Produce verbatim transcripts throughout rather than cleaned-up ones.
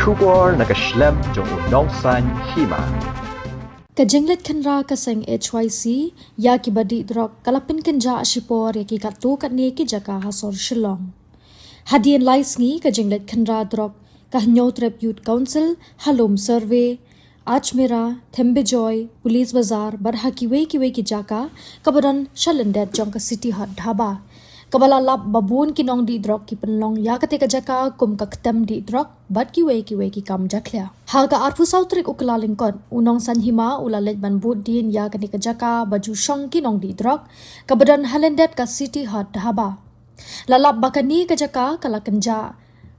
Khubor na ka shlem jong u Nongsaiñ Hima. Ka jingleit khynra ka seng H Y C ïa kiba dih drok ka la pynkynjah shipor ïa ki katto katne ki jaka ha sor Shillong. Hadien lai sngi ka jingleit khynra drok ka Hynñiewtrep Youth Council, Halom Survey, Ajmera, Thembijoi, Police Bazar bad ha kiwei kiwei ki jaka kaba don sha lyndet jong ka City Hut Dhaba, kaba la lap ba bun ki nongdih drok ki pynlong ïa kata ka jaka kum ka ktem dih drok bad kiwei kiwei ki kam jakhlia. Ha ka arphew saw tarik u Kyllalyngkot, u Nongsaiñ Hima u la leit ban bud dien ïa kane ka jaka ba ju shong ki nongdih drok, kaba don ha lyndet ka City Hut Dhaba. La lap ba kane ka jaka ka la kynjah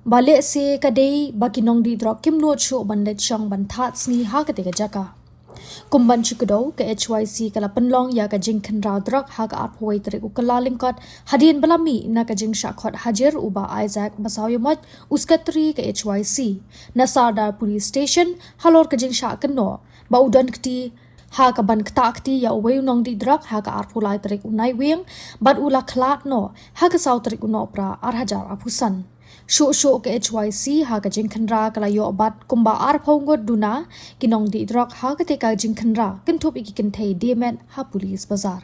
ba lehse ka dei ba ki nongdih drok kim nud shuh ban leit shong ban thad sngi ha kata ka jaka. Kum ban shu kdew, ka H Y C ka la pynlong ïa ka jingkhynra drok ha ka arphew wei tarik u Kyllalyngkot, hadien ba la mih na ka jingshah khot hajir u Bah Isaac Basaiawmoit, u Secretary ka H Y C, na Sardar Police Station halor ka jingshah kynnoh ba u don kti ha kaban ktah kti ïa uwei u nongdih drok ha ka arphew lai tarik u Naiwieng bad u la khlad noh ha ka saw tarik u Nohprah ar hajar arphew san. Shuh shuh ka H Y C ha ka jingkhynra ka la ïoh bat kumba arphew ngut duna ki nongdih drok ha kata ka jingkhynra, kynthup ïa ki kynthei dieng met ha Police Bazar.